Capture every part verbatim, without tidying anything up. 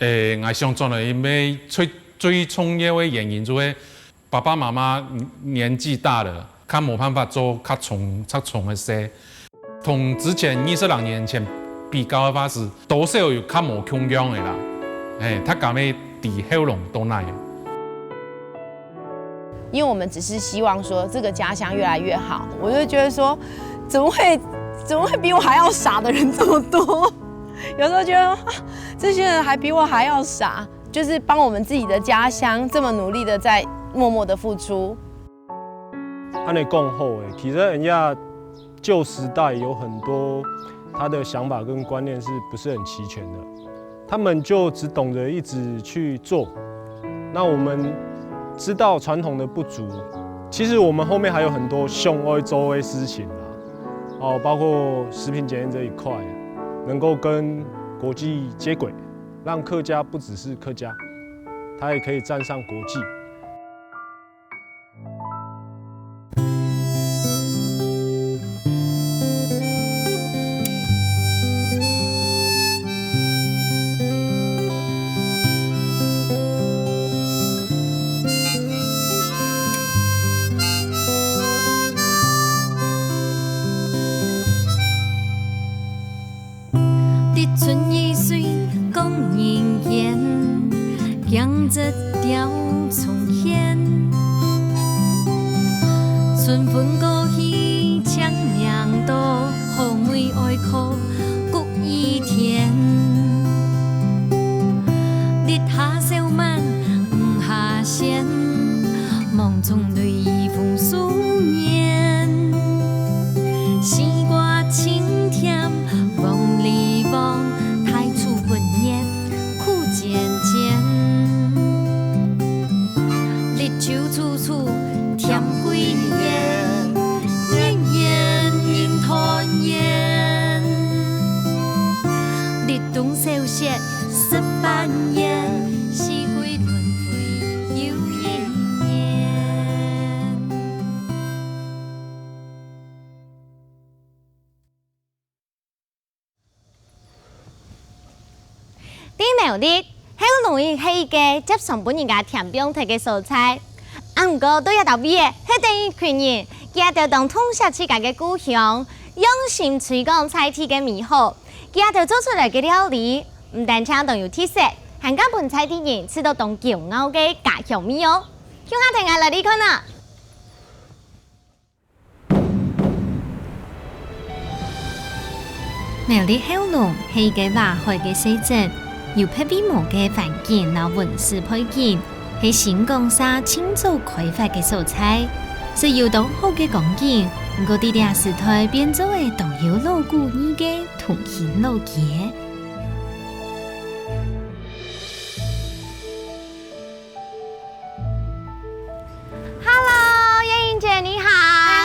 誒，𠊎想轉來，因為最，最重要个原因就係爸爸媽媽年紀大了，較無辦法做較重，較重个事。同之前二十零年前比較个話，係多少有較無共樣个啦。誒，大家个知後龍到哪樣。 因為我們只是希望說這個家鄉越來越好，我就覺得說，怎麼會，怎麼會比我還要傻的人這麼多？有時候覺得，啊，這些人還比我還要傻，就是幫我們自己的家鄉這麼努力的在默默的付出。恁樣講好誒，其實人家舊時代有很多他的想法跟觀念是不是很齊全的，他們就只懂得一直去做。那我們知道傳統的不足，其實我們後面還有很多想愛做的事情啊，哦，包括食品檢驗這一塊，能夠跟國際接軌，讓客家不只是客家，它也可以站上國際。 立春雨水降人煙，驚蟄吊蔥芡。春分過去，清明到，好梅愛開谷雨天。日下小滿，雨下仙，芒種蕊雨風思念。西瓜清甜，黃梨黃，大樹溫熱。 苦煎煎。綠洲處處添桂圓，年年人團圓。立冬小雪食粄圓，四季輪迴又一年。 在苗栗，後龍係一個輒常分人家添放忒个所在。啊，毋過對這兜位个係等一群人，佢兜當痛惜自家个故鄉，用心推廣在地个美好。佢兜做出來个料理，毋單淨當有特色，還加分在地人食到當驕傲个家鄉味哦。共下跈𠊎來去看啊！ 苗栗後龍係一個倚海个細鎮，有別位無个環境摎文史背景，係新港社盡早開發个所在。雖有當好个光景，毋過在這時代變做个當有老古意个同興老街。 Hello，燕英姐你好。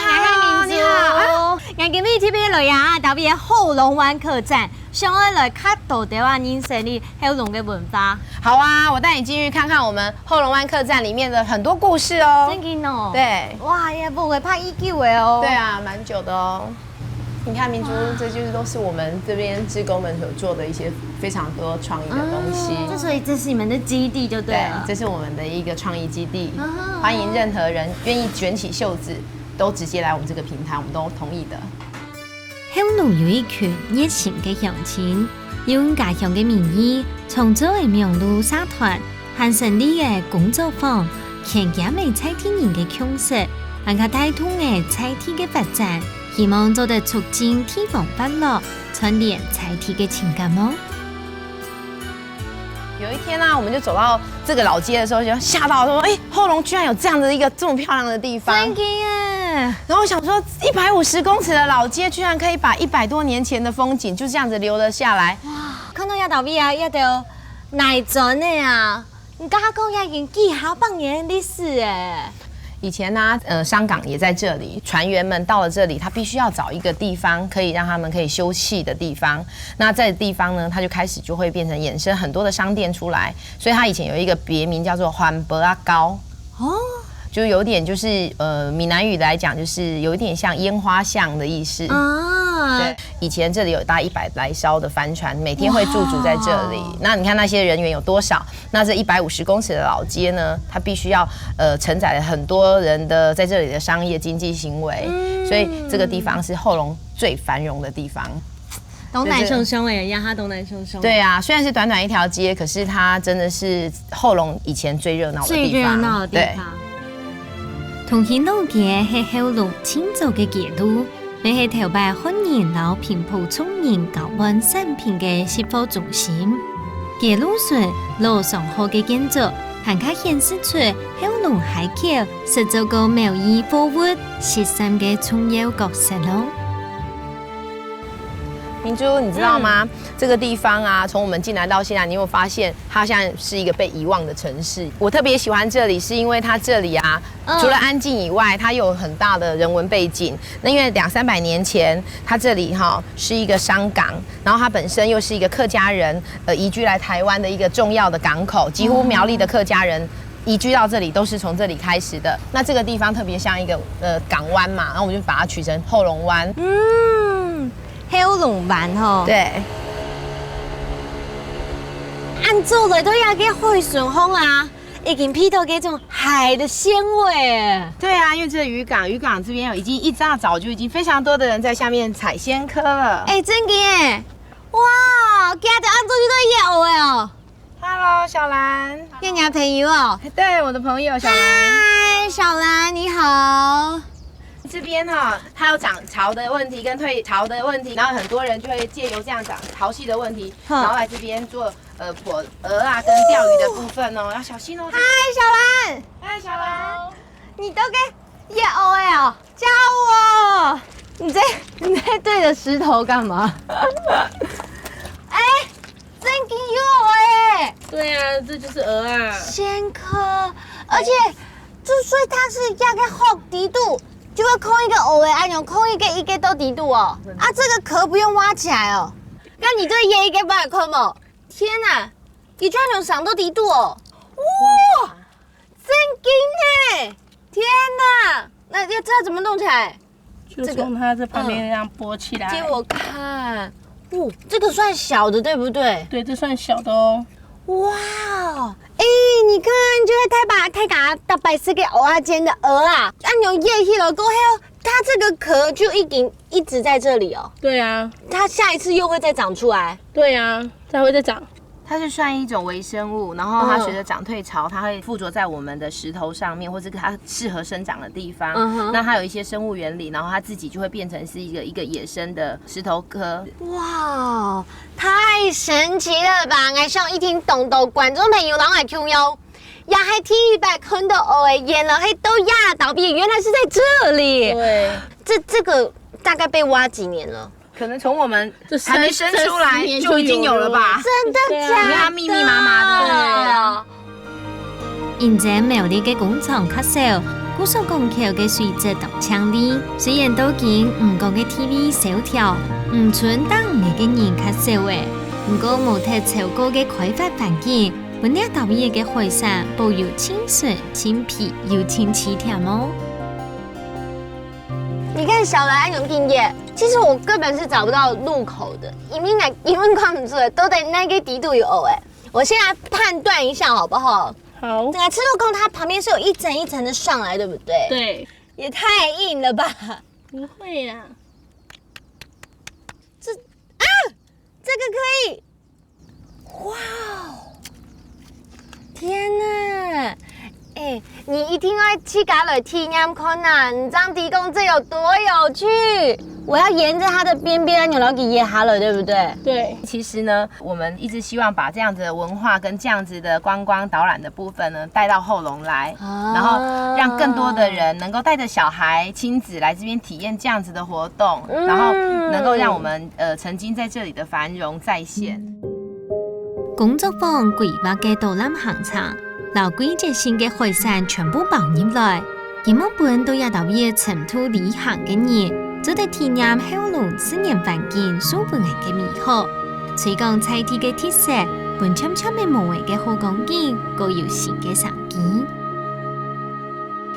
Hello，你好。啊，𠊎今日特別來啊，特別後龍灣客棧，想愛來較多兜啊認識你後龍个文化。好啊，我帶你進去看看我們後龍灣客棧裡面的很多故事哦。真的哦。對。哇，也不會怕已久的哦。對啊，蠻久的哦。 你看明珠，哇，這就是都是我們這邊志工們所做的一些非常多創意的東西。啊，這所以這是你們的基地就對了。對，這是我們的一個創意基地，啊，歡迎任何人願意捲起袖子，都直接來我們這個平台，我們都同意的。後龍有一群熱心个鄉親，用家鄉个名義創造个網路社團， 還成立个工作坊，牽結个在地人个共識，還較帶動个在地个發展，希望做得促進地方活絡，串聯在地个情感哦。有一天啊，我們就走到這個老街的時候，就嚇到說：“哎，後龍居然有這樣的一個這麼漂亮的地方。”真的耶！然後我想說，一百五十公尺的老街，居然可以把一百多年前的風景就這樣子留了下來。哇，看到這兜位啊，這兜泥磚个啊， 你剛剛講也已經幾下百年歷史欸。以前呢，呃，商港也在這裡，船員們到了這裡，他必須要找一個地方可以讓他們可以休憩的地方。那在地方呢，它就開始就會變成衍生很多的商店出來，所以它以前有一個別名叫做環保仔溝。哦。就有點就是，呃，閩南語來講，就是有一點像煙花巷的意思。哦。对，以前这里有大概一百来艘的帆船，每天会驻足在这里。那你看那些人员有多少？那这一百五十公尺的老街呢，它必须要呃承载了很多人的在这里的商业经济行为，所以这个地方是后龙最繁荣的地方。東南上上哎，呀哈東南上上。对啊，虽然是短短一条街，可是它真的是后龙以前最热闹的地方。最热闹的地方。对。同興老街係後龍盡早个街路，乜係頭擺漢人摎平埔族人交換產品个識貨中心。街路脣老上好个建築，還較顯示出後龍溪口設做个貿易貨物失散个重要角色咯。明珠，你知道吗？这个地方啊，从我们进来到现在，你有没有发现它现在是一个被遗忘的城市？我特别喜欢这里，是因为它这里啊，除了安静以外，它又有很大的人文背景。那因为两三百年前，它这里哈是一个商港，然后它本身又是一个客家人呃移居来台湾的一个重要的港口，几乎苗栗的客家人移居到这里都是从这里开始的。那这个地方特别像一个呃港湾嘛，然后我们就把它取成后龙湾。嗯，后龙湾吼。对，恁早來到這个海脣項啊，已經鼻到該種海的鮮味。对啊，因为这个渔港，渔港这边已经一大早就已经非常多的人在下面采鲜科了。哎，真个耶！哇，今日恁早就到這學个哦。 Hello，小蘭。跟你的朋友哦。对，我的朋友小兰。嗨，小兰，你好。这边哈，它有涨潮的问题跟退潮的问题，然后很多人就会借由这样涨潮汐的问题，哼然后来这边做呃捕鹅啊跟钓鱼的部分哦，要小心哦。嗨，小兰，嗨，小兰。你都跟叶欧哎哦，教我。你在你在对着石头干嘛？哎，真个有哎。对啊，这就是鹅啊。鲜科，而且就所以它是压个殼底肚，就会空一个欧哎，哎呦，空一个一个都底肚哦。啊，这个壳不用挖起来哦。那你对叶一个不敢看不？天哪，你居然有想到底肚哦！哇，真个呢！天哪，那要这怎么弄起来？就从它这旁边这样拨起来。给我看，哦，这个算小的对不对？对，这算小的哦。哇，哎，你看，就会太把太把大白色给蚵仔煎的鹅啊，按牛叶去了过后，它这个壳就一定一直在这里哦。对啊，它下一次又会再长出来。对啊，它会再长。它是算一种微生物，然后它随着涨退潮，它会附着在我们的石头上面，或是它适合生长的地方。嗯哼那它有一些生物原理，然后它自己就会变成是一个一个野生的石头科。哇，太神奇了吧！俺想一听懂的观众朋友，然后还听友，也还第一摆看到哦，原来还都压倒闭，原来是在这里。对，这这个大概被挖几年了？可能从我们这还没生出来就已经有了吧？真的假的？你看它密密麻麻的。因為苗栗个工廠較少，故所港口个水質當淨俐。雖然都經毋講个地位蕭條，毋賸打魚个人較少欸，毋過無忒超過个開發環境，分這兜仔个海產保有清純、清皮又清鮮甜哦。你看小兰那种境界，其实我根本是找不到入口的，因为那因为看不出来，都在那个底肚有哦哎。我现在判断一下好不好？好，对啊，赤鹿宫它旁边是有一层一层的上来，对不对？，对，也太硬了吧！不会啦。这个可以，哇哦！天哪！哎，你一定要去搞了体验看呐，你这样提供这有多有趣？我要沿着它的边边扭到底下了，对不对？对，其实呢，我们一直希望把这样子的文化跟这样子的观光导览的部分呢，带到后龙来，啊然后让更多的人能够带着小孩、亲子来这边体验这样子的活动，嗯然后能够让我们呃曾经在这里的繁荣再现。工作坊規劃个導覽行程，摎季節性个海產全部包入來，希望分到這兜仔深度旅行个人，做得體驗後龍自然環境所分人个美好，推廣在地个特色，分漸漸仔無个个好光景，過有新个生機。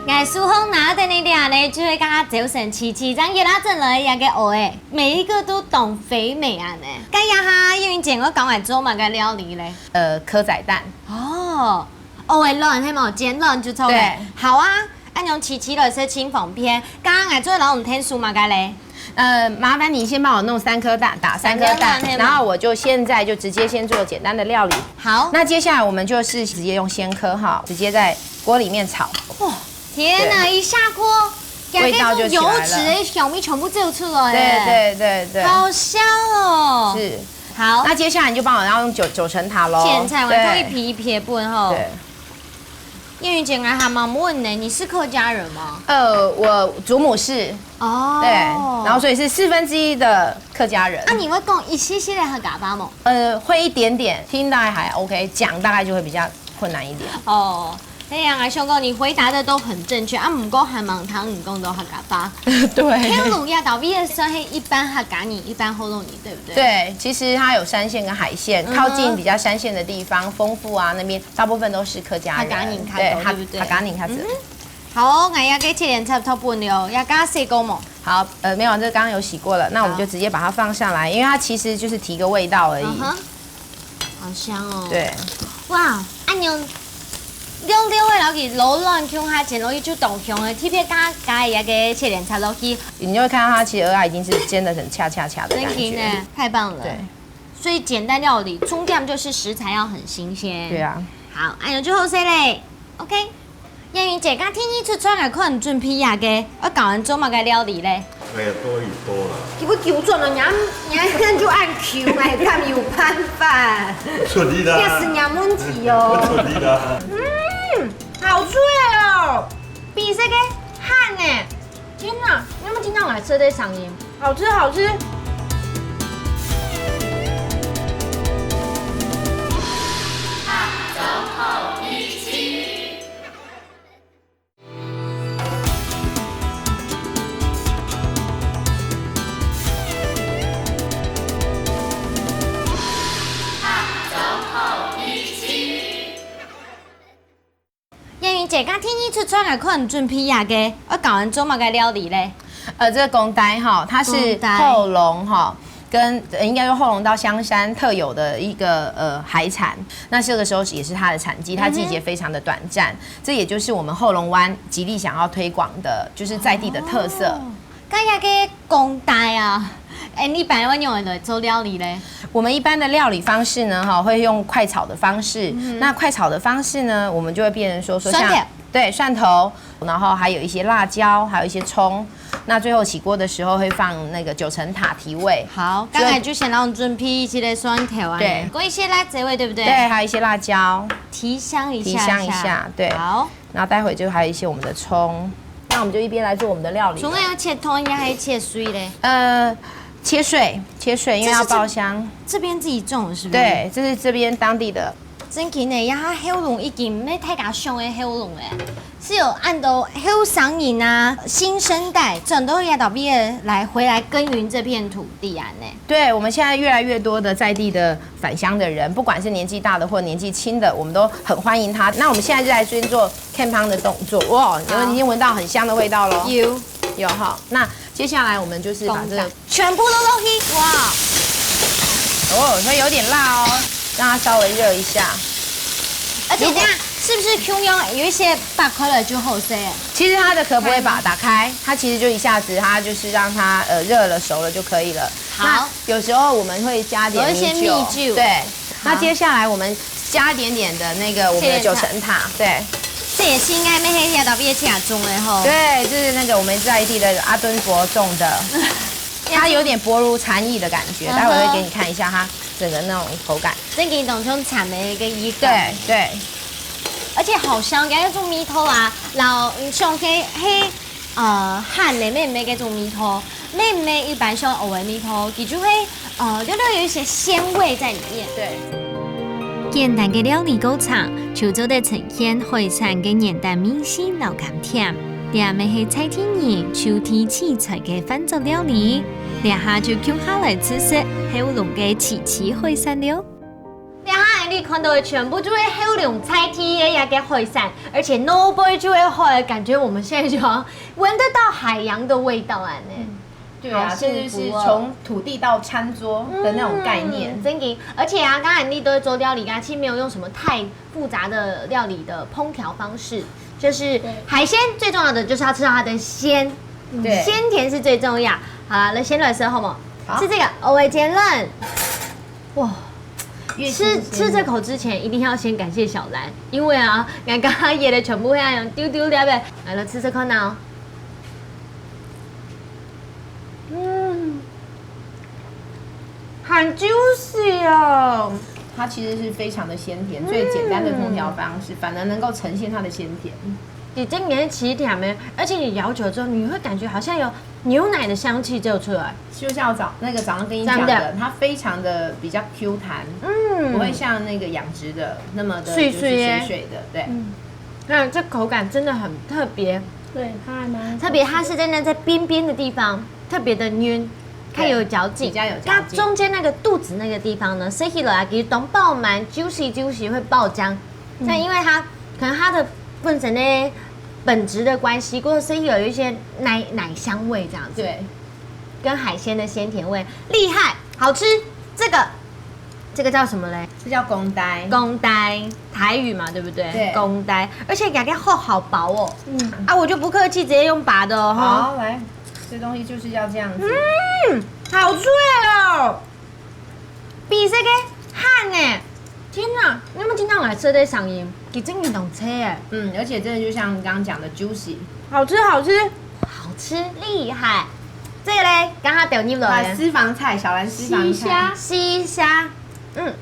該手項拿等个這呢，就係剛剛朝晨琪琪正一下整來个這个蚵仔，每一個都當肥美啊呢。該這下，燕雲姐愛教𠊎做麼个料理咧？呃，蚵仔蛋。哦，蚵仔卵係無？煎卵就著咧。對。好啊，恁樣琪琪來食真方便。該𠊎做得摎你𢯭手麼个咧？呃，麻煩你先幫我弄三顆蛋，打三顆蛋，三顆蛋，然後我就現在就直接先做簡單的料理。好。那接下來我們就是直接用鮮蚵哈，直接在鍋裡面炒。哇，天哪，對。一下鍋，味道就起來了。該種油脂的香味全部走出來了。對，對，對，對。好香哦。是。好。那接下來你就幫我要用九，九層塔咯。芡菜，我對。可以皮皮分吼。對。 燕雲姐，𠊎還蠻問呢，你是客家人嗎？呃，我祖母是。哦。對，然後所以是四分之一的客家人。啊，你會講一些些的客家話嗎？呃，會一點點，聽大概還OK，講大概就會比較困難一點。哦，哎呀，𠊎想講你回答的都很正確啊，毋過還蠻聽你講到客家話。對。香爐也倒也算係一半客家人，一半學老人，對不對？對，其實它有山線跟海線，嗯哼。靠近比較山線的地方，豐富啊那邊 大部分都是客家人。客家人較多，對，對不對？客，客家人較多。嗯哼。好哦，𠊎這个切蓮菜都分了，愛加洗過無？好，呃，沒有，這剛剛有洗過了，那我們就直接把它放上來，好。因為它其實就是提個味道而已。嗯哼。好香哦。對。哇，恁樣溜溜个，然後佢摎卵共下煎落去就當香个，特別加，加一个切蓮菜落去。你就會看到它其實蚵仔已經是煎得很恰恰恰的感覺。真的耶，太棒了。對。 所以簡單料理，重點就是食材要很新鮮。對啊。好，恁樣就好勢咧。OK，燕雲姐，該第二出菜𠊎看準備這个，愛教𠊎做麼个料理咧？哎呀，多一多啦。佢會糾正哦，你還，你還就恁Q，還敢有辦法？出力啦。這是你的問題哦。出力啦。嗯，好脆哦，比這个還呢。 天哪，你有沒有聽到我來吃的聲音？好吃，好吃。燕雲姐，該第二出菜𠊎看準備這个，愛教𠊎做麼个料理咧？呃，這個公呆哈，它是公呆。後龍哈，跟，呃，應該說後龍到香山特有的一個，呃，海產。那這個時候也是它的產季，它季節非常的短暫。嗯哼。這也就是我們後龍灣極力想要推廣的，就是在地的特色。哦。 該這个公呆啊，哎，你一般會仰般來做料理咧？我們一般的料理方式呢，哈，會用快炒的方式。嗯哼。那快炒的方式呢，我們就會變成說，說像，蒜頭。對，蒜頭，然後還有一些辣椒，還有一些蔥。那最後起鍋的時候會放那個九層塔提味。好，所以剛才就先讓我們準備一些蒜頭啊，對。跟一些辣椒味，對不對？對，還有一些辣椒。提香一下下。提香一下，對。好。 然後待會就還有一些我們的蔥，那我們就一邊來做我們的料理了。蔥要切斷，應該還是切碎咧？呃，切碎，切碎，因為要爆香。這是這，這邊自己種的，是不是？對，這是這邊當地的。真經呢，這下後龍已經毋係大家想个後龍咧，係有恁多後生人啊，新生代轉到這搭位來回來耕耘這片土地啊呢。對，我們現在越來越多的在地的返鄉的人，不管是年紀大的或年紀輕的，我們都很歡迎他。那我們現在就來這邊做 健康的動作。哇，你們已經聞到很香的味道囉。有。有哈。那接下來我們就是把這個，全部都落去，哇！哦，會有點辣哦，讓它稍微熱一下。而且這樣是不是共樣有一些擘開來就好勢？其實它的殼不會把它打開，它其實就一下子，它就是讓它，呃，熱了熟了就可以了。好。那有時候我們會加點米酒。有一些米酒。對。好。那接下來我們加一點點的那個我們的九層塔，對。這也是應該乜係這搭位自家種个吼。對，就是那個我們在地的阿敦伯種的，它有點薄如蟬翼的感覺，嗯哼。待會會給你看一下它整個那種口感。真經當像蟬个一個意思。對，對。而且好香，感覺種米頭啊，然後像黑黑 呃，鹹个乜毋係該種味道，乜毋係一般像蚵仔味道，佢就會，呃，略略有一些鮮味在裡面。對。簡單个料理過程，就做得呈現海產个原單味緒摎甘甜。這乜係在地人就地取材个飯桌料理，這下就共下來試食後龍个奇奇海產了。這下𠊎 你看到的全部就係喉嚨在地的一個海產，而且腦背就會好，感覺我們現在就好像聞得到海洋的味道啊呢。对啊，好幸福哦甚至是从土地到餐桌的那种概念。嗯，真的，而且啊，刚才你都做料理，刚才其实没有用什么太复杂的料理的烹调方式，就是对海鲜最重要的就是要吃到它的鲜，对鲜甜是最重要。好啦，那先来吃好吗？好吃这个蚵仔煎卵，哇，越吃新鲜吃这口之前，一定要先感谢小兰，因为啊，刚刚腌的全部会用丢丢掉呗。来了，吃吃看哦。嗯，很 juicy 哦。它其实是非常的鲜甜，最简单的烹调方式，反而能够呈现它的鲜甜。你这里面其实甜的，而且你咬久之后，你会感觉好像有牛奶的香气就出来。就像我早那个早上跟你讲真的，它非常的比较 Q 弹，嗯不会像那个养殖的那么的碎碎耶就是碎碎的，对。那这口感真的很特别，对，它还蛮特别它是真的在边边的地方，特别的黏，它有嚼劲，比较有嚼劲它中间那个肚子那个地方呢，吃起来其实当饱满，juicy juicy 会爆浆。那因为它可能它的本身的本质的关系，或者是有一些奶奶香味这样子，对，跟海鲜的鲜甜味，厉害，好吃。这个这个叫什么嘞？这叫公呆。公呆，台语嘛，对不对？对公呆，而且感觉厚好薄哦。嗯，啊，我就不客气，直接用拔的哦。哈。好，来，这东西就是要这样子。嗯，好脆哦，比这个还呢。天哪，你有没有听到我吃的声音？其实你懂吃哎。嗯，而且真的就像刚刚讲的 juicy，好吃，好吃，好吃，厉害。这个嘞，刚刚掉进来来私房菜，小兰私房菜。西虾，嗯，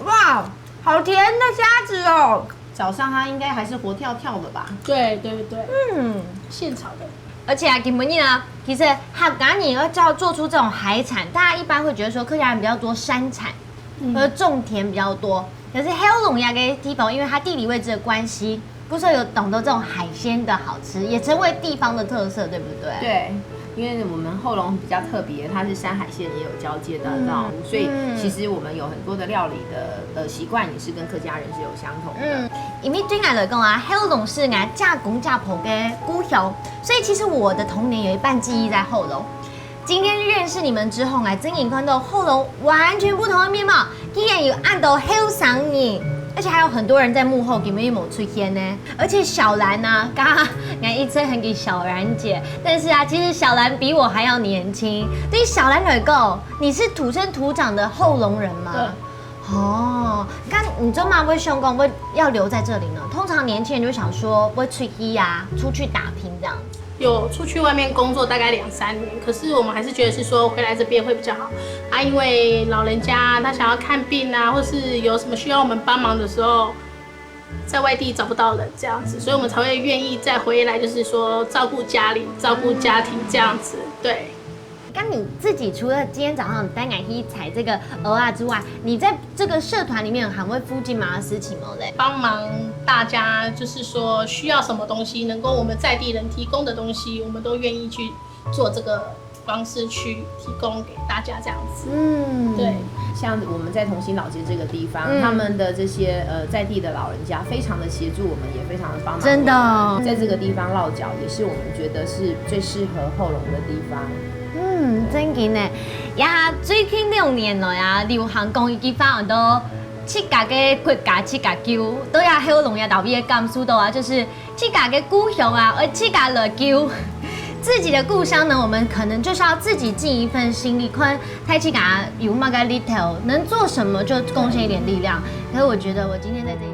哇，好甜的虾子哦。早上它应该还是活跳跳的吧？对对对，嗯，现炒的。而且啊，今晡日啊，其实客家人要叫做出这种海产，大家一般会觉得说客家人比较多山产，嗯或者种田比较多。可是黑龙江个地方，因为它地理位置的关系，不是有懂得这种海鲜的好吃，也成为地方的特色，对不对？对，因为我们后龙比较特别，它是山海线也有交界的那种，所以其实我们有很多的料理的呃习惯也是跟客家人是有相同的。嗯，因为对我来讲啊，黑龙是我家公家婆的故乡，所以其实我的童年有一半记忆在黑龙。今天认识你们之后，我真正看到黑龙完全不同的面貌，竟然有恁多后生人，而且还有很多人在幕后根本就没出现呢。而且小兰呢，刚刚我一直很给小兰姐，但是啊，其实小兰比我还要年轻。对于小兰来讲，你是土生土长的黑龙人吗？对。哦，那你做么会想讲会要留在这里呢？通常年轻人就想说会出去啊，出去打拼这样子。有出去外面工作大概两三年，可是我们还是觉得是说回来这边会比较好啊，因为老人家他想要看病啊，或是有什么需要我们帮忙的时候，在外地找不到人这样子，所以我们才会愿意再回来，就是说照顾家里、照顾家庭这样子。对。那你自己除了今天早上带我去采这个蚵仔之外，你在这个社团里面还会负责什么事情吗嘞？帮忙大家，就是说需要什么东西，能够我们在地人提供的东西，我们都愿意去做这个方式去提供给大家这样子。嗯，对，像我们在同心老街这个地方，嗯他们的这些呃在地的老人家，非常的协助我们，也非常的帮忙。真的，在这个地方落脚，也是我们觉得是最适合后龙的地方。嗯，真的呢。呀，最近两年来啊，流行讲一句话，很多自家个国家自家救，都要黑龙也特别感受到啊，就是自家个故乡啊，而自家来救。自己的故乡呢，我们可能就是要自己尽一份心力，看在自家有么个力头，能做什么就贡献一点力量。可是我觉得我今天在这里。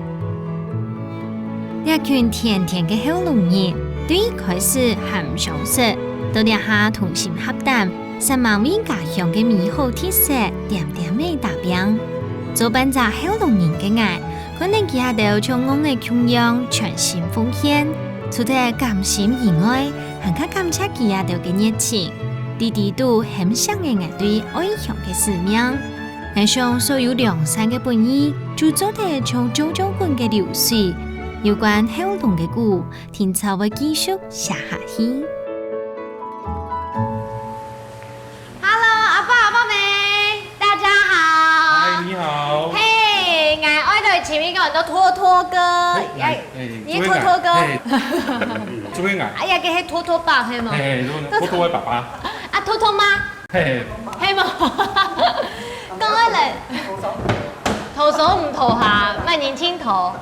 這群甜甜个後龍人，對一開始還毋相識，到這下同心合膽，煞猛為家鄉个美好特色點點仔打拚。做半隻後龍人个𠊎，看等佢兜像戇仔共樣全心奉獻，除忒感心以外，還較感謝佢兜个熱情，滴滴都喊醒了𠊎對愛鄉个使命。 𠊎想所有良善个本意，就做得像漳漳滾个流水，有關後龍个故，定著會繼續寫下去。 Hello，阿爸阿爸們，大家好。嗨，你好。嘿，前面个人都托托哥，哎，哎，你是托托哥，哎，做咩啊？哎呀，个係托托爸係無？嘿，嘿，托托个爸爸。啊，托托媽？嘿，係無？講个人，頭熟毋頭下，萬年青頭。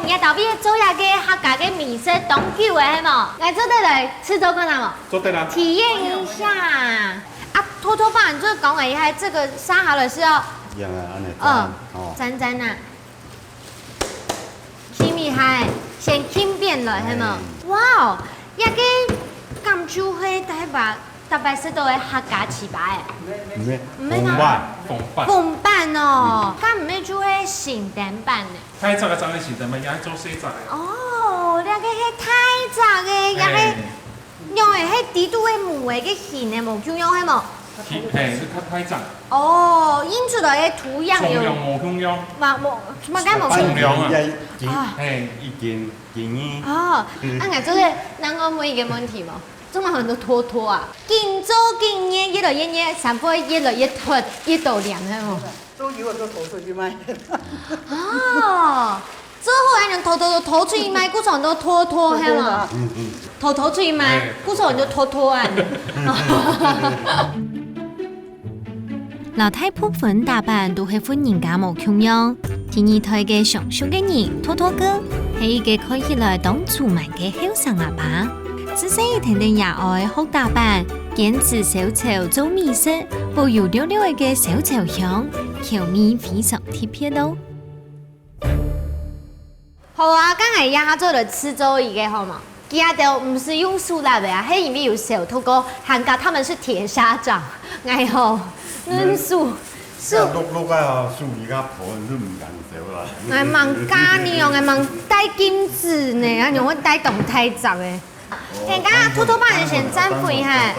你到底做這个客家个美食當久个係無？來做得來試做看啊無？做得啊。體驗一下。啊，托托爸，你就講了一下，這個沙茶的是要，這樣啊，恁樣，嗯，哦，沾沾啊。 輕一下，先輕便來，係無？哎。哇哦，這个感覺係大把，大把食到个客家粢粑。毋係，毋係嗎？封粄。封粄。封粄哦，嗯。該毋係就係聖誕粄呢？大隻个正係聖誕粄，也做細隻个。哦，這个係大隻个，這个哎。 仰會係底肚个模个个形个無共樣係無？係，係，係較大隻。哦，印出來个圖樣有。重量無共樣。嘛，無，麼个無共樣？重量啊。啊。係。一斤，斤二。哦，嗯。啊，𠊎做得，𠊎問一個問題無？做麼个很多托托啊？緊做緊熱，越來越熱，衫褲越來越脫，越多領，係無？ 都有很多偷出去賣。哦，做好恁樣偷偷偷偷出去賣，故所都偷偷，係嘛？偷偷出去賣，故所就偷偷啊。摎大部分打扮都係分人家無共樣，第二代个上手个人，托托哥，係一個看起來當粗蠻个後生阿爸。自細一定定也愛學打扮，堅持燒樵做美食， 保有溜溜个燒樵香，口味非常特別哦。好啊，該𠊎這下做得試做一個好無？佢兜毋使用手拿个啊，係因為有燒透過，還加他們是鐵砂掌，𠊎吼，嫩手，手。摎摎摎啊，手比較破，就毋敢燒啦。𠊎吂敢呢哦，𠊎吂戴鏡子呢，啊，仰會戴當大隻个？人家托托爸你先佔位哈。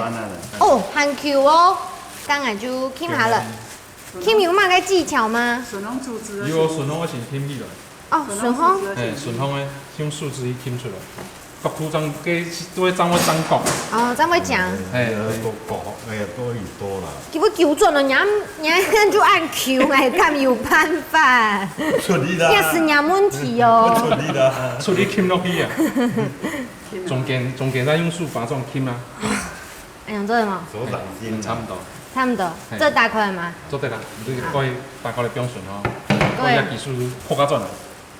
哦，還久哦，該𠊎就撳下了。 撳有麼个技巧嗎？順風手指啊。有哦，順風愛先撳起來。哦，順風。順風手指啊。嘿，順風个，用手指去撳出來。角度正，該都會正會正角。哦，正會正。嘿，哎呀，多角，哎呀，多又多啦。佢會糾轉了，你要，你要就恁糾，哎，敢有辦法？出力啦。也是你問題哦。出力啦。出力撳落去啊。中間，中間再用手巴掌撳啊。 恁樣做得嗎？手掌心啊。差不多。差不多，嘿。這打開了嗎？做得啦，你這個可以打開來放順哦。對。可以啊，技術學較轉來。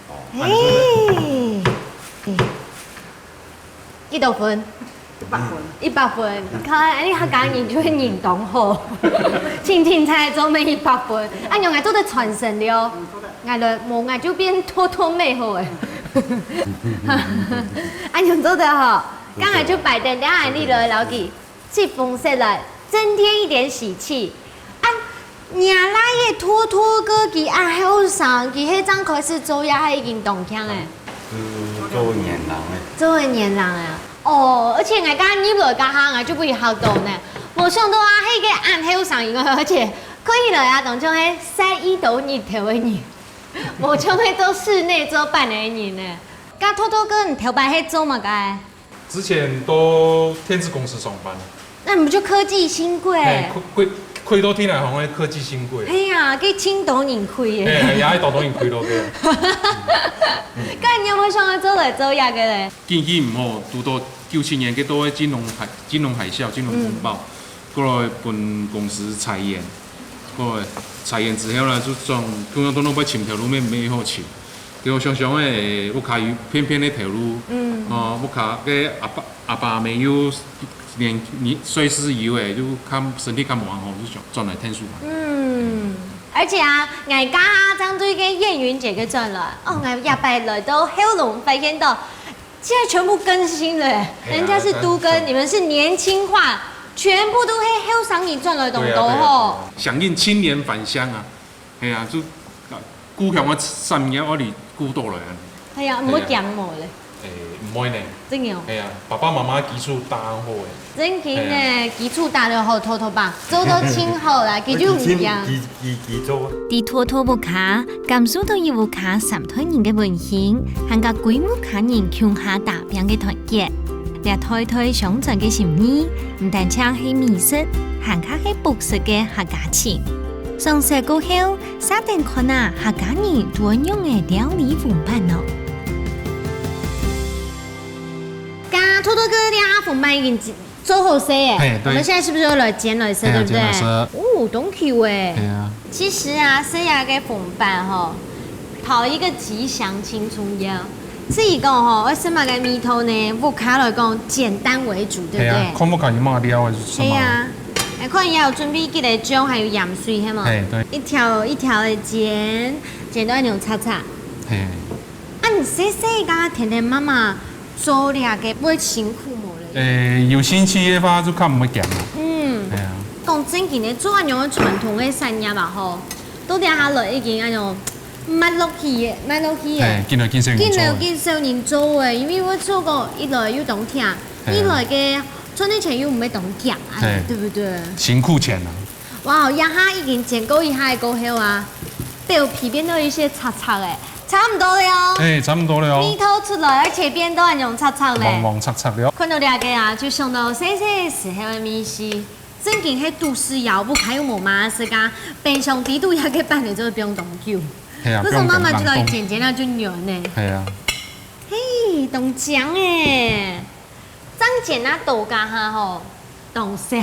哦。嘿，嘿。幾多分？一百分。一百分。你看，哎，你客家人就會認同吼。輕輕才做咩一百分？哎，用來做得傳承了。嗯，做得。哎，來，無，哎，就變托托妹吼，哎。哎，用做得吼。 剛才就擺等，等下你來摎佢接風色來，增添一點喜氣。啊，若倈仔个托托哥佢恁後生，佢係正開始做，也係已經當慶誒。嗯，做年人誒。做年人誒。哦，而且𠊎剛入來該下，𠊎就分佢嚇到呢。無想到啊，係一個恁後生，而且看起來啊，當像係曬已多日頭个人，無像係做室內做飯个人呢。該托托哥，你頭擺係做麼个？ 之前都電子公司上班。那你不就科技新貴？嘿，虧，虧，虧到天來行个科技新貴。嘿呀，該盡多人虧耶。嘿，也係多多人虧到个。該你有無想要做來做這個咧？景氣毋好，堵到九七年，該到个金融海，金融海嘯、金融風暴，嗯。過來分公司裁員，過來裁員之後呢，就講，通通都愛尋頭路，無，無好尋。 結果想想誒，屋下有便便个頭路，嗯。哦，屋下个阿爸，阿爸阿姆又年，年歲數有誒，就較身體較無恁好，就想轉來𢯭手。嗯，而且啊，𠊎家正對个燕雲姐个轉來，哦，𠊎這擺來到後龍發現到，現在全部更新了，哎呀，人家是都更，但是你們是年輕化，全部都係後生人轉來當多吼。對啊，對啊，對啊。響應青年返鄉啊。 係啊，就故鄉个產業愛來顧到來啊。係啊，毋會驚無咧。誒，毋會呢。真个哦。係啊，爸爸媽媽基礎打好誒。真經誒，係啊。基礎打了好，托托爸，做到真好啦，佢就毋驚。佢，佢，佢做。在托托屋下，感受到一屋下三代人个溫馨，還佮歸屋下人共下打拚个團結。這代代相傳个心意，毋單淨係美食，還較係樸實个客家情。上色過後，續等看啊，客家人都會仰仔料理紅粄哦。該兔兔哥，這下紅粄已經做好勢耶。嘿，對。我們現在是不是要來煎來食，嘿啊，對不對？煎來食。哦，當Q哎。嘿啊。其實啊，這下个紅粄吼，討一個吉祥真重要。 所以講吼，愛食麼个味道呢？屋下來講，簡單為主，對不對？係啊，看屋下有麼个料還係什麼。係啊，來看一下，有準備幾个醬，還有鹽水，係無？係，對。一條一條个煎，煎到恁樣赤赤。係。啊，你細細个，天天媽媽做這个，會辛苦無咧？誒，有興趣个話，就較毋會驚啦。嗯。係啊。講正經个，做恁樣个傳統个產業啊，吼，到這下來已經恁樣 慢落去个，慢落去个。嘿，緊來緊少人做。緊來緊少人做个，因為𠊎做過，一來又當忝，嘿。二來个賺个錢又毋會當遽，嘿。對不對？辛苦錢啊。哇，這下已經煎過一下過後啊，表皮變到一些赤赤个，差不多了哦。嘿，差不多了哦。味道出來，而且變到恁樣赤赤咧。黃黃赤赤了。看到這个啊，就想到細細時候个味緒。 正經係都市人，屋下又無麼个事啊，冰箱底肚這个粄仔就會放當久。係啊，為什麼媽媽就來煎煎啊，就軟呢？係啊。嘿，當靚誒！正煎啊，倒加下吼，當燒，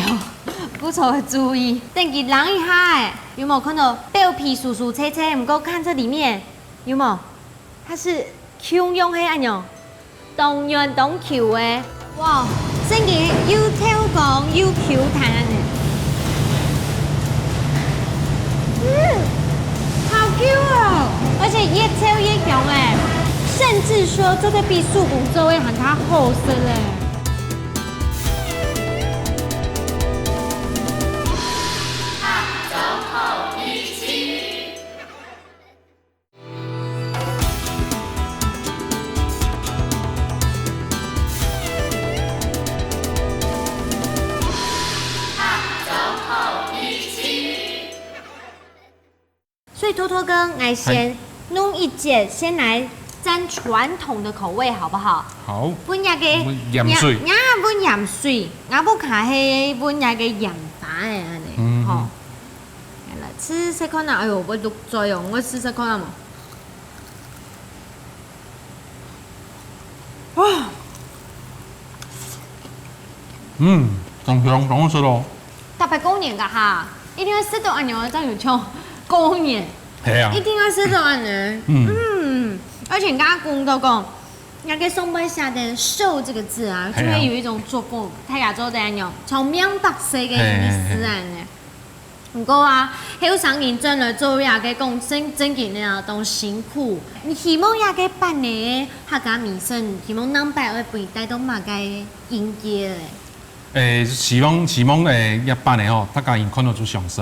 不錯个主意。等佢冷一下誒，有無看到表皮酥酥脆脆？毋過看這裡面，有無？它是 共樣係恁樣，當軟當Q个。哇，真个又透光又Q彈呢。嗯，好Q哦，而且越炒越香哎，甚至說這個比手工做个還較好食嘞。所以兔兔哥，𠊎先弄一節，先來蘸傳統的口味，好不好？好。搵這个，搵鹽水。若，若搵鹽水，𠊎屋下係搵這个鹽巴个恁呢，嗯。吼。來試試看啊！哎喲，𠊎錄嘴哦，𠊎試試看啊嘛。 哇！嗯，當香，當好食哦。特別過年个哈，一定愛食到恁樣正有像過年。係啊。一定愛食到恁樣。嗯。嗯，而且剛剛講到講，那個上半下的壽這個字啊，就會有一種祝福，大家做得恁樣，從明白誰个意思啊呢？ 毋過啊，後生人轉來做這个講正，正經个啊，當辛苦。你希望這个粄仔，客家美食，希望南北愛分你帶到麼个境界咧？誒，希望，希望，誒，這粄仔吼，大家人看到就想食。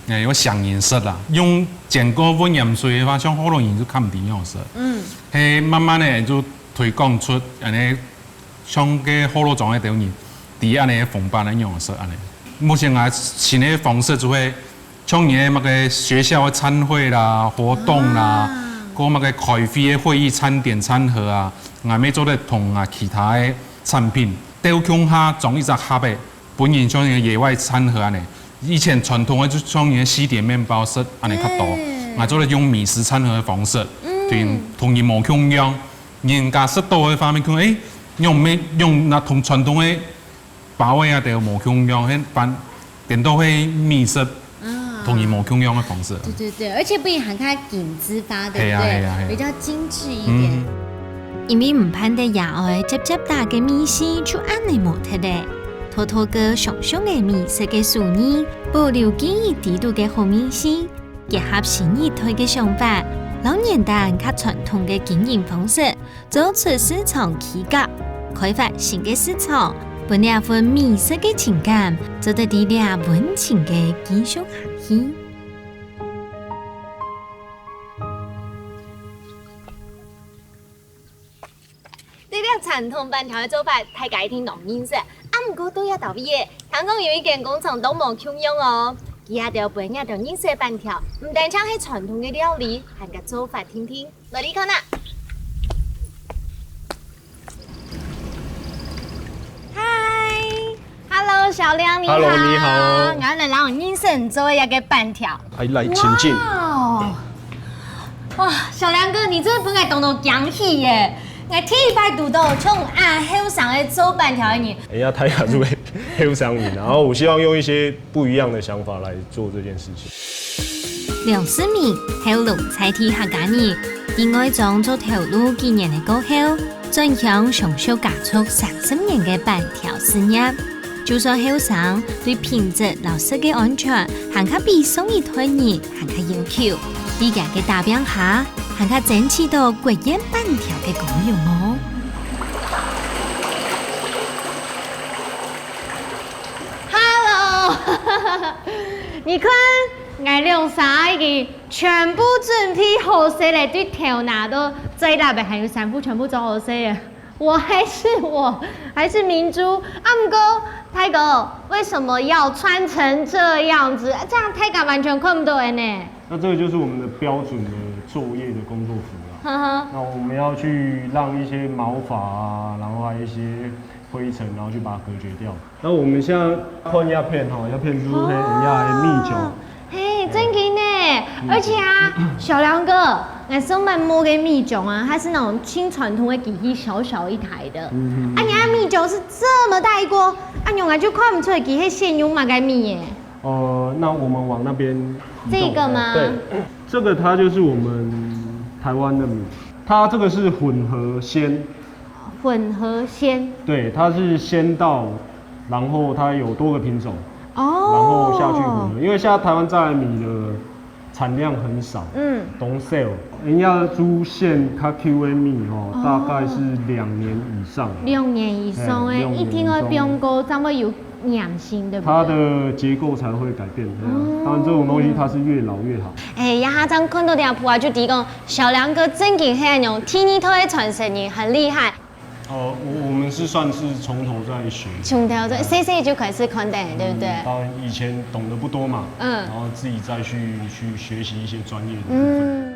誒，有想人食啦，用煎過搵鹽水个話，像好多人就看毋到樣食。嗯。係慢慢个就推廣出，恁呢 像該學老庄个兜人，知恁呢紅粄恁樣食恁呢。目前𠊎新个方式就係，像你个麼个學校个餐會啦、活動啦，啊。過麼个開會个會議餐點餐盒啊，𠊎乜做得同啊其他个產品鬥共下裝一隻盒仔，分人像一個野外餐盒恁呢。以前傳統个就像你个西點麵包食恁呢較多，嗯。𠊎做得用美食餐盒个方式，嗯。同，同人無共樣。 人家食到个畫面，講，誒，用乜，用那同傳統个包仔啊，都無共樣，係反，顛倒係美食，啊。同人無共樣个方式。對對對，而且分人還較緊緻化，對不對？係啊，係啊，係啊。比較精緻一點。嗯。因為毋盼得爺哀輒輒打个味緒就恁呢無忒咧。兔兔哥想想个美食个手藝，保留記憶底肚个好味緒， 結合新一代个想法，摎原旦較傳統个經營方式，做出市場區隔，開發新个市場，分這份美食个情感做得在這溫情个繼續下去。 對這傳統粄條个做法，大家一定當認識。啊，毋過到這搭位仔，聽講有一間工廠都無共樣哦。佢這兜分這兜認識个粄條，毋單淨係傳統个料理，還加做法定定。來，你看啊！嗨，Hello，小梁你好。Hello，你好。𠊎來摎你認識做一個粄條。哎，來，請進。哇哦！哇，小梁哥，你真的分𠊎當當驚喜耶！𠊎第一擺堵到像恁後生个做粄條个人。哎呀，大家都會後生人，然後我希望用一些不一樣的想法來做這件事情。梁世明，後來在地客家人，在外莊做頭路幾年个過後，轉鄉承續家族三十年个粄條事業。就算後生，對品質摎食个安全，還較比上一代人還較要求。在佢个打拚下，還較爭取到國宴粄條个光榮哦。Hello，你看， 𠊎兩儕已經全部準備好勢了，對頭那到最落个還有衫褲全部做好勢了。我還是我，還是明珠。啊，毋過，大哥，為什麼要穿成這樣子？這樣大家完全看不到人呢。那這個就是我們的標準的作業的工作服啦。呵呵。那我們要去讓一些毛髮啊，然後還有一些灰塵，然後去把它隔絕掉。 那我們現在看鴉片吼，鴉片就是黑人家的蜜酒。哦，嘿，正經呢。嗯。而且啊，小梁哥，𠊎上擺摸个蜜酒啊，它是那種輕傳統的機器，小小一台的。嗯哼。啊，你看蜜酒是這麼大一鍋，啊，仰仔就看毋出來佢係先用麼个蜜耶。呃，那我們往那邊移動。這個嗎？對，這個它就是我們台灣的米，它這個是混合鮮。 混合鮮。對，它是鮮稻，然後它有多個品種，哦。然後下去混合，因為現在台灣在來米的產量很少，嗯。當少。人家煮鮮較久个米吼，哦。大概是兩年以上。兩年以上欸，哎，兩年以上。一定愛放過，正會有黏性，對不對？它的結構才會改變，對啊。哦。當然這種東西它是越老越好。哎，呀，這樣看到這鋪啊，就知講，小梁哥正經係恁樣，第二代个傳承人，很厲害。哦，我，我們是算是從頭在學。從頭在，嗯。細細就開始看等，對不對？嗯，當然以前懂得不多嘛，嗯。然後自己再去，去學習一些專業的部分。嗯。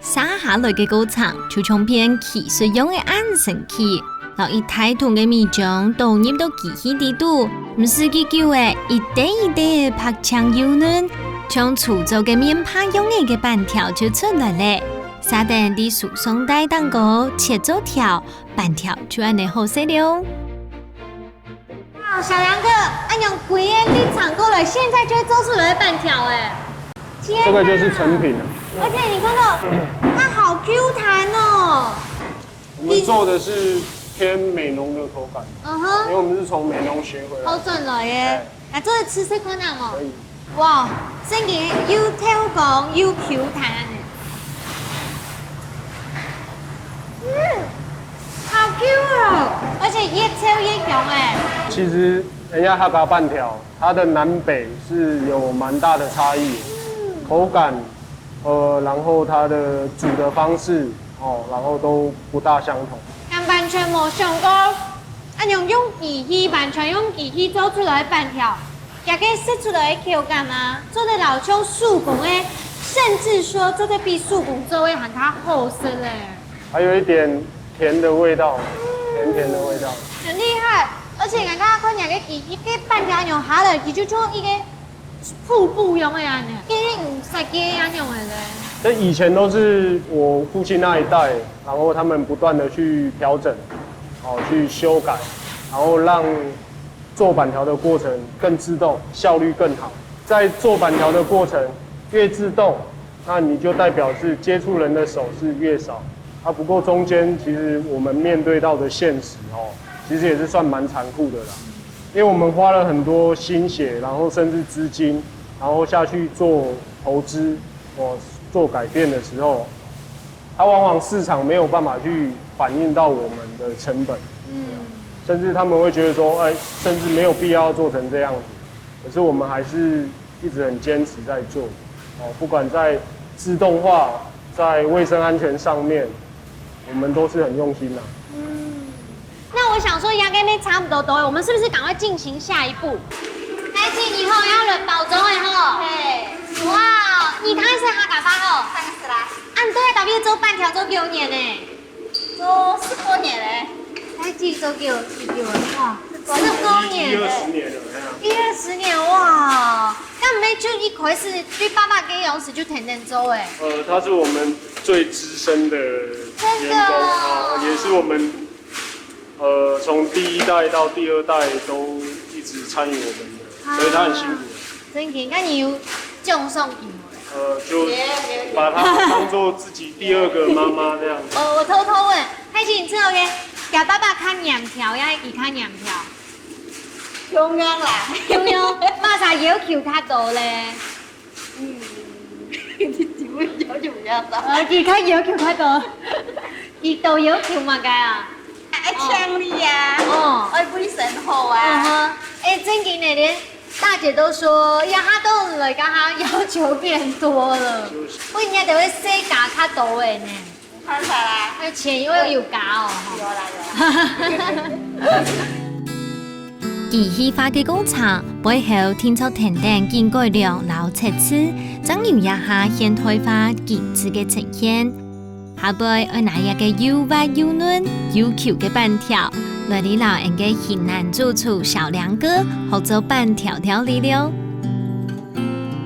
續下來个過程，就像變技術樣个恁神奇，摎一大桶个米漿倒入到機器底肚，毋使幾久仔，一垤一垤个白淨幼嫩，像粗糙个棉帕樣仔个粄條就出來了。續等在輸送帶頂高切做條，粄條就恁呢好勢了。哇，小梁哥，恁樣規个歷程過來，現在就會做出來个粄條欸。天哪！這個就是成品了。而且你看到，它好Q彈哦。我們做的是偏美濃的口感，嗯哼。因為我們是從美濃學回來的。好轉來耶。哎。 啊，做得試食看啊無？可以。哇，正經又透光又Q彈呢。嗯，好Q哦，而且越切越香欸。其實人家客家粄條，它的南北是有蠻大的差異的，嗯。口感，呃，然後它的煮的方式，哦，然後都不大相同。但完全無想過，啊，用，用機器，完全用機器做出來个粄條， 這個食出來个口感啊，做得摎像手工个，甚至說做得比手工做个還較好食咧。還有一點甜的味道，甜甜的味道。很厲害，而且你看，看這個機器，這粄條用下來，佢就像一個瀑布樣个恁呢，一個五色个恁樣个咧。這以前都是我父親那一代，然後他們不斷地去調整，哦，去修改，然後讓 做粄條的過程更自動，效率更好。在做粄條的過程越自動，那你就代表是接觸人的手是越少。啊，不過中間其實我們面對到的現實哦，其實也是算蠻殘酷的啦。因為我們花了很多心血，然後甚至資金，然後下去做投資，哦，做改變的時候， 它往往市場沒有辦法去反映到我們的成本，嗯。甚至他們會覺得說，哎，甚至沒有必要做成這樣子。可是我們還是一直很堅持在做，哦，不管在自動化、在衛生安全上面，我們都是很用心的。嗯。 那我想說，應該差不多都了，我們是不是趕快進行下一步？大姊，你好，愛來包裝个吼。嘿。哇，你當然係客家話吼。當然係啦。啊，你在這位做粄條做幾多年呢？做十多年了。大姊做幾久，幾久了？哇，這十多年了，一二十年了，哎呀。一二十年，哇！該毋係就一開始對爸爸个樣式就天天做誒。呃，他是我们最资深的员工，真的哦。啊，也是我们，呃，从第一代到第二代都一直参与我们的，所以他很辛苦。啊，真的，那你有种上瘾吗？呃，就把他当作自己第二个妈妈这样子。我，我偷偷问，還是你知道个，佮爸爸較黏條，也佢較黏條？共樣啦。共樣，麼儕要求較多咧？嗯，你請問要求比較多。呃，佢較要求較多。佢都要求麼个啊？愛請你啊，哦。愛衛生好啊。嗯哼。誒，正經个咧，大姐都說，呀，佢都來講，佢要求變多了。就是。不過人家都會細加較多个呢。 有辦法啦。還有錢又有加哦，吼。有啦，有啦。機械化个工廠背後，定著跈等緊改良摎測試，正有這下現代化精緻个呈現。下背愛拿這个又滑又嫩又Q个粄條，來哩摎𠊎个型男主廚小梁哥學做粄條料理了。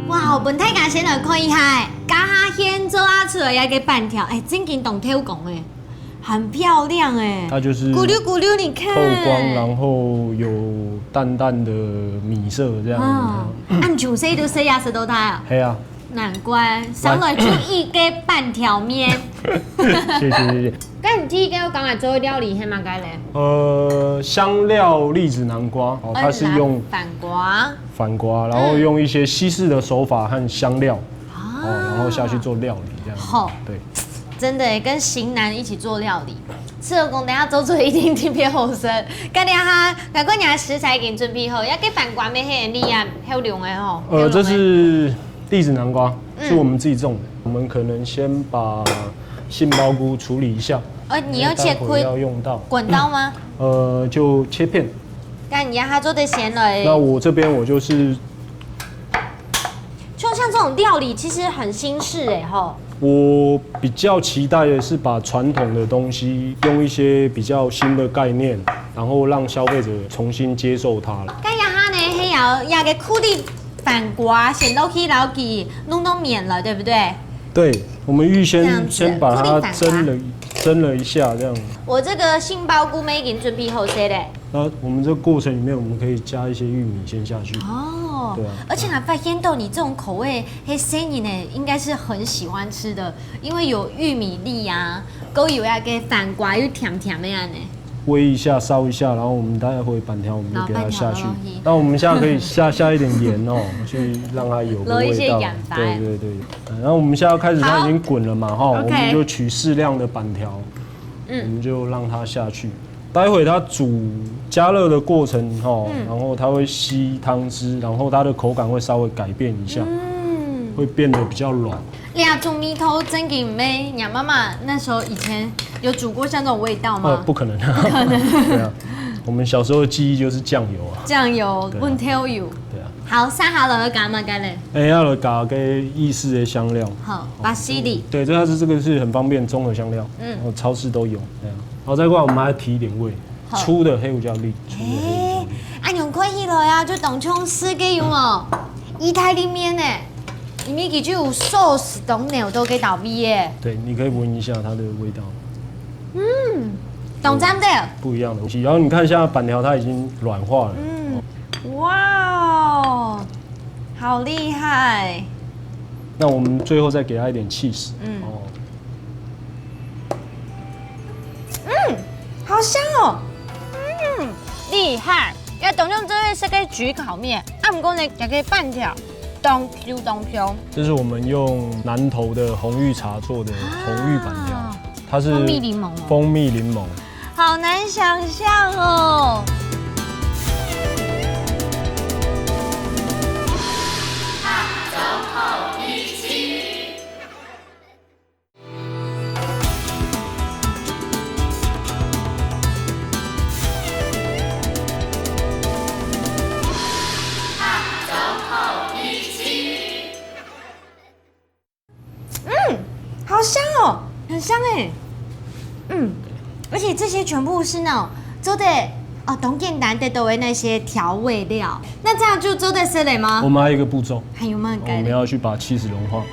哇，分大家先來看一下，這下現做啊出來个粄條，誒，正經當透光誒。 很漂亮誒。它就是咕嚕咕嚕，你看。透光，然後有淡淡的米色這樣。啊，恁像細都細也食到它啊。係啊。難怪，上來就一个粄條麵。謝謝，謝謝。該你第一个要講來做个料理係麼个咧？呃，香料栗子南瓜，哦，它是用，呃，番瓜。番瓜，然後用一些西式的手法和香料，哦，然後下去做料理這樣子。好。對。 真的耶，跟型男一起做料理，試著講等下做出來一定特別好食。該等下，趕快拿食材已經準備好，愛該番瓜乜係恁樣啊，好用个吼。呃，這是栗子南瓜，嗯。是我們自己種的。我們可能先把杏鮑菇處理一下，呃，你要切塊，因為待會要用到。滾刀嗎？呃，就切片。該你讓它做得先來。那我這邊我就是 就像這種料理其實很新式欸吼。我比較期待的是把傳統的東西用一些比較新的概念，然後讓消費者重新接受它。該這下呢，係愛這个苦力番瓜先落去摎佢弄弄綿了，對不對？對，我們預先，這樣子，先把它苦力番瓜。蒸了，蒸了一下，這樣。我這个杏鮑菇乜已經準備好勢咧。 那我們這過程裡面，我們可以加一些玉米先下去。哦，對啊。而且還發現到你這種口味，係細人仔應該是很喜歡吃的，因為有玉米粒啊，還有該个番瓜又甜甜个恁樣。煨一下，燒一下，然後我們待會粄條我們就給它下去。然後粄條落去。那我們現在可以下，下一點鹽哦，去讓它有個味道。落一些鹽巴。對，對，對。然後我們現在開始，它已經滾了嘛，吼，好。OK。我們就取適量的粄條，嗯。我們就讓它下去。 待會它煮加熱的過程吼，嗯。然後它會吸湯汁，然後它的口感會稍微改變一下，嗯。會變得比較軟。這種味道正經毋係，你媽媽那時候以前有煮過像這種味道嗎？呃，不可能。不可能。對啊，我們小時候的記憶就是醬油啊。醬油，對啊。搵豆油。對啊。好，續下來愛加麼个咧？欸，愛來加該意式的香料。好，巴西里。對，這它是，這個是很方便綜合香料，嗯。然後超市都有，對啊。 好，再過來我們還要提一點味，好。粗的黑胡椒粒，粗的黑胡椒粒。欸，恁樣看起來啊，就當像係該有無？義大利麵呢，裡面佢就有sauce，當濃到該道味耶。對，你可以聞一下它的味道。嗯，當讚的。不一樣的東西。然後你看一下粄條，它已經軟化了。嗯，哦。哇哦，好厲害。那我們最後再給它一點cheese。嗯。哦。 嗯，好香哦。嗯，厲害。這當像做得食个焗烤麵，啊，毋過呢，這个粄條，當Q當香。這是我們用南投的紅玉茶做的紅玉粄條，啊。它是蜂蜜檸檬哦。蜂蜜檸檬。好難想像哦。嗯，好香哦，很香哎。嗯，而且這些全部是那種做得哦，當簡單得到个那些調味料，那這樣就做得食了嗎？我們還有一個步驟，還有麼个？我們要去把起司融化。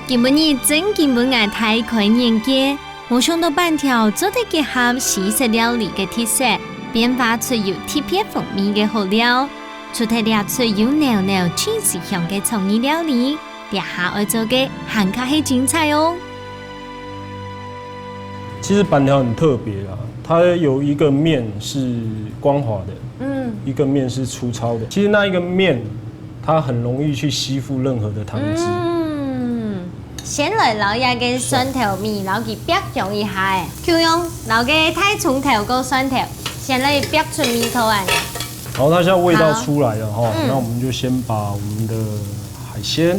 今晡日真經分𠊎大開眼界，無想到粄條做得結合西式料理个特色，變化出有特別風味个好料。除忒這出有濃濃起司香个創意料理，這下愛做个還較係精彩哦。其實粄條很特別啦，它有一個面是光滑的，嗯，一個面是粗糙的。其實那一個面，它很容易去吸附任何的湯汁。嗯，先來摎這个蒜頭米摎佢煏香一下仔，共樣摎个大蔥頭摎蒜頭，先來煏出味道啊。然後它現在味道出來了哈，那我們就先把我們的海鮮，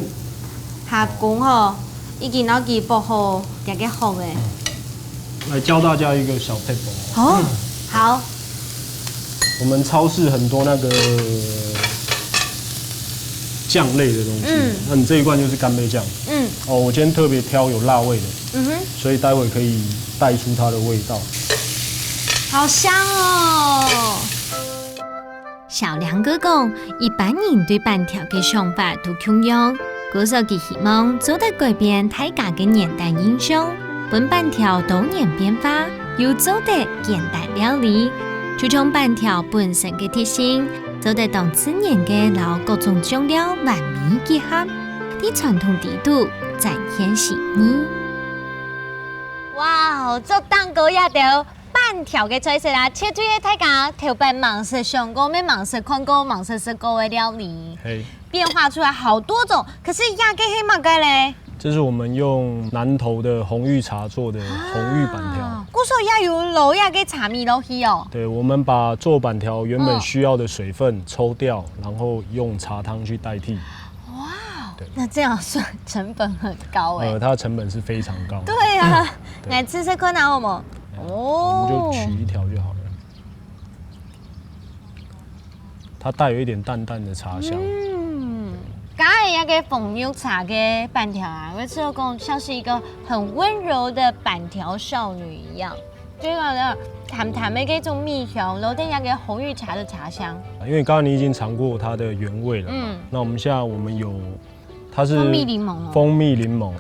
蝦公吼，已經摎佢剝好，這个殼仔。來教大家一個小撇步。哦，好。我們超市很多那個醬類的東西，嗯，那你這一罐就是干貝醬。嗯，哦，我今天特別挑有辣味的，嗯哼，所以待會可以帶出它的味道。好香哦！小梁哥講，一般人對粄條个想法都共樣，故所佢希望做得改變大家个年代印象，分粄條多元變化，又做得簡單料理。就像粄條本身个特性，做得當自然个摎各種醬料完美結合，在傳統裡肚展現新意。哇，做蛋糕也得。 粄條个菜色啊，絕對係大家頭擺吂識想過、乜吂識看過、吂識食過个料理。係，變化出來好多種，可是這个係麼个咧？這是我們用南投的紅玉茶做的紅玉粄條。故所也有落這个茶米落去哦。對，我們把做粄條原本需要的水分抽掉，然後用茶湯去代替。 哇，那這樣算成本很高哎。呃，它的成本是非常高。對啊，來試試看啊，好無？哦，我們就取一條就好了。它帶有一點淡淡的茶香。嗯，剛才那個紅玉茶个粄條啊，我試著講像是一個很溫柔的粄條少女一樣。 對啊，對啊，淡淡个這種米香，然後再加個紅玉茶的茶香。因為剛剛你已經嚐過它的原味了，嗯，那我們現在我們有，它是蜂蜜檸檬，蜂蜜檸檬。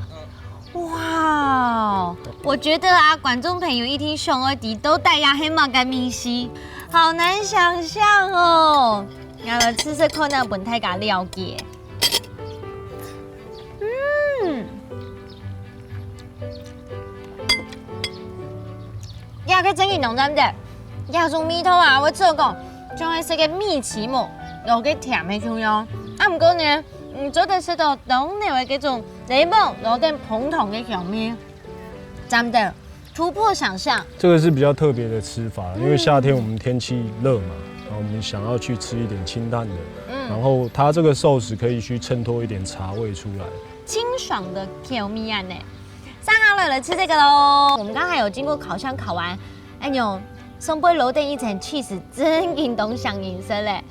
哇，我覺得啊，觀眾朋友一定想愛知到底係麼个味緒，好難想像哦。來試試看啊，分大家了解。嗯。 這个真經當讚个，這種味道啊，𠊎試著講，像係食个米篩目，落个甜个共樣。啊，毋過呢，嗯，做得食著當濃个這種檸檬，落等紅糖个香味，讚个，突破想像。這個是比較特別的吃法，因為夏天我們天氣熱嘛，然後我們想要去吃一點清淡的，然後它這個壽司可以去襯托一點茶味出來。 清爽的口味恁呢。接下來來吃這個嘍。我們剛才有經過烤箱烤完，哎喲，上背落等一層起司，真經當上癮色咧。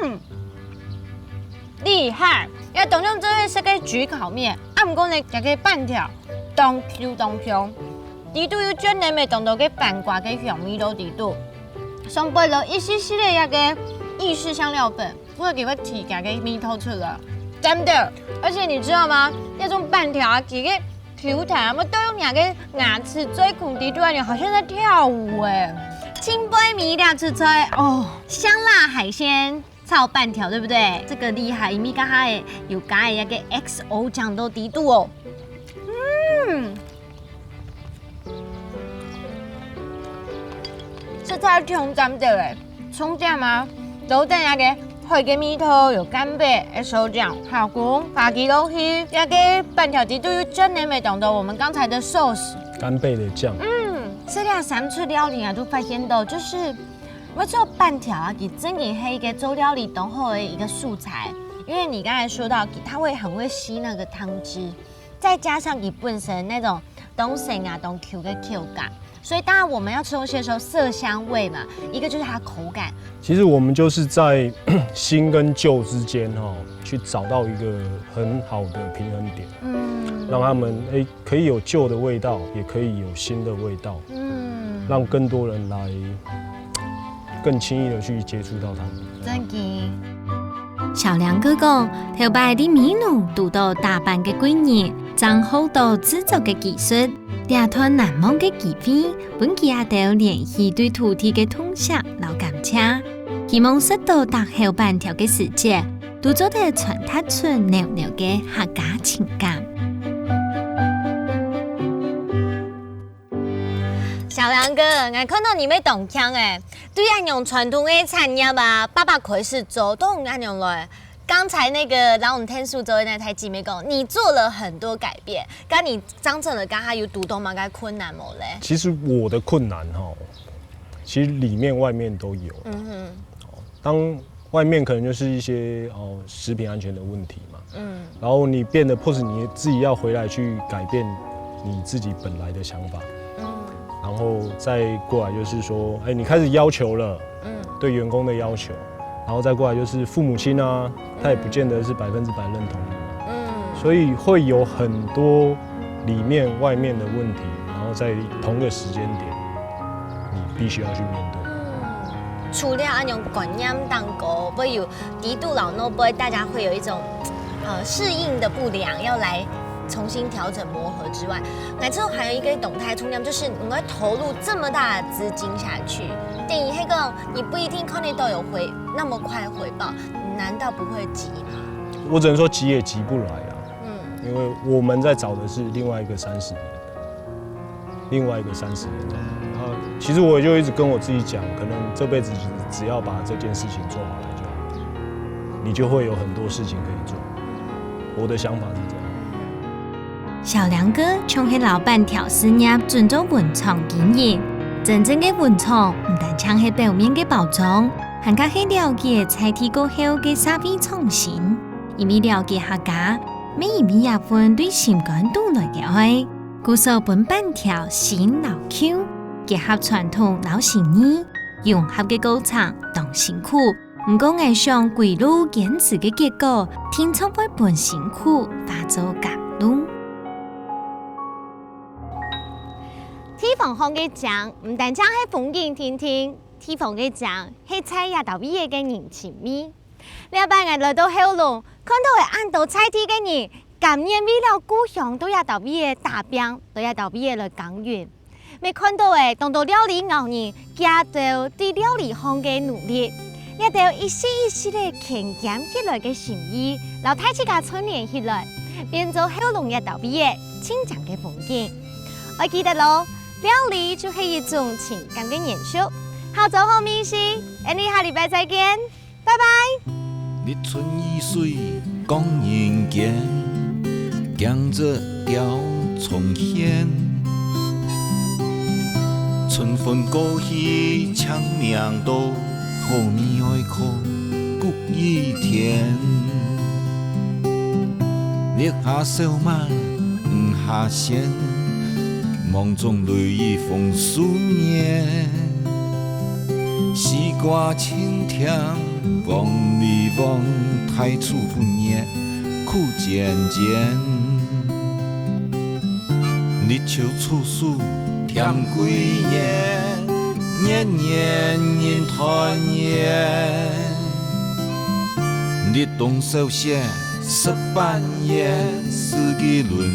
嗯，厲害！這當像做得食个焗烤麵，啊毋過呢，這个粄條當Q當香，裡肚有全然味當多个番瓜个香味落裡肚，上背落一息息个這个意式香料粉。 我有機會提佢个味道出來，真的。而且你知道嗎？那種粄條啊，佢个口感啊，我都用兩个牙齒追孔底出來，好像在跳舞哎。清杯米兩出菜哦，香辣海鮮炒粄條，對不對？這個厲害，因為剛才有加一個X O醬到底肚哦。嗯。 實在當讚个欸，重點啊，落等該个海个味道，有干貝、X O醬、蝦公、花枝落去，該个粄條底肚又真个味道到我們剛才的sauce。干貝的醬。嗯，這兩三出料理啊，都發現到，就是，𠊎做粄條啊，佢真个係一個做料理當好的一個素材，因為你剛才說到，佢它會很會吸那個湯汁。 再加上佢本身那種當生啊、當Q个口感，所以當然我們要吃東西的時候，色香味嘛，一個就是它口感。其實我們就是在新跟舊之間哈，去找到一個很好的平衡點，嗯，讓他們哎可以有舊的味道，也可以有新的味道。嗯，让更多人来更轻易的去接触到他们。真的。小梁哥讲，头擺在美濃堵到打扮个貴人，正學到製作个技術，這段難忘个機會，分佢兜聯繫對土地个痛惜摎感謝。希望食到搭口粄條个時節，都做得傳達出濃濃个客家情感。 小梁哥，𠊎看到你乜當慶欸，對恁樣傳統个產業啊，爸爸開始做，都恁樣來。剛才那個老五天樹做的那台姊妹講，你做了很多改變，該你真正个該下有堵到麼个困難無咧？其实我的困难哈，其实里面外面都有。嗯哼。当外面可能就是一些哦食品安全的问题嘛，嗯，然后你变得迫使你自己要回来去改变你自己本来的想法，嗯，然后再过来就是说，哎，你开始要求了，嗯，对员工的要求，然后再过来就是父母亲啊，他也不见得是百分之百认同你嘛，嗯，所以会有很多里面外面的问题，然后在同个时间点，你必须要去面对。除了恁樣观念当高，会有底肚老老辈，大家会有一种呃适应的不良，要来重新调整磨合之外，乃至还有一个动态重量，就是你会投入这么大的资金下去，等于黑个你不一定看得到有回那么快回报，难道不会急吗？我只能说急也急不来啊，嗯，因为我们在找的是另外一个三十年。另外一个三十年这样。然后其实我就一直跟我自己讲，可能这辈子只只要把这件事情做好来就好，你就会有很多事情可以做。我的想法是这样。小梁哥像係老粄條事業準做文創經營，真正个文創毋單淨係表面个包裝，還較係了解在地過後个社會創新。因為了解客家，乜因為這份對心肝肚來个愛。 故所分粄條新摎舊，結合傳統摎新意，融合个過程當辛苦。毋過𠊎想歸路堅持个結果，定著會分辛苦化做甘露。地方項个靚，毋單淨係風景定定，地方个靚係在這兜位仔个人情味。這擺𠊎來到後龍，看到个恁多在地个人， 甘願為了故鄉到這兜位仔打拚，到這兜位仔來耕耘。乜看到个當多料理𠢕人，佢兜對料理項个努力，這兜一息一息仔勤儉起來个心意，摎大自家串聯起來，變做後龍這兜位仔親情个風景。愛記得咯，料理就係一種情感个延續。好，做好味緒，𠊎俚下禮拜再見。 拜拜。日出而水光人間，鏡子吊窗前。春分過去青命多，好味愛靠穀雨天。月下小滿，魚蝦鮮，網中淚雨豐收年。 西瓜清甜，黃梨黃，大廚分熱苦煎煎。立秋處暑添桂圓，年年人團圓。立冬小雪食粄圓，四季輪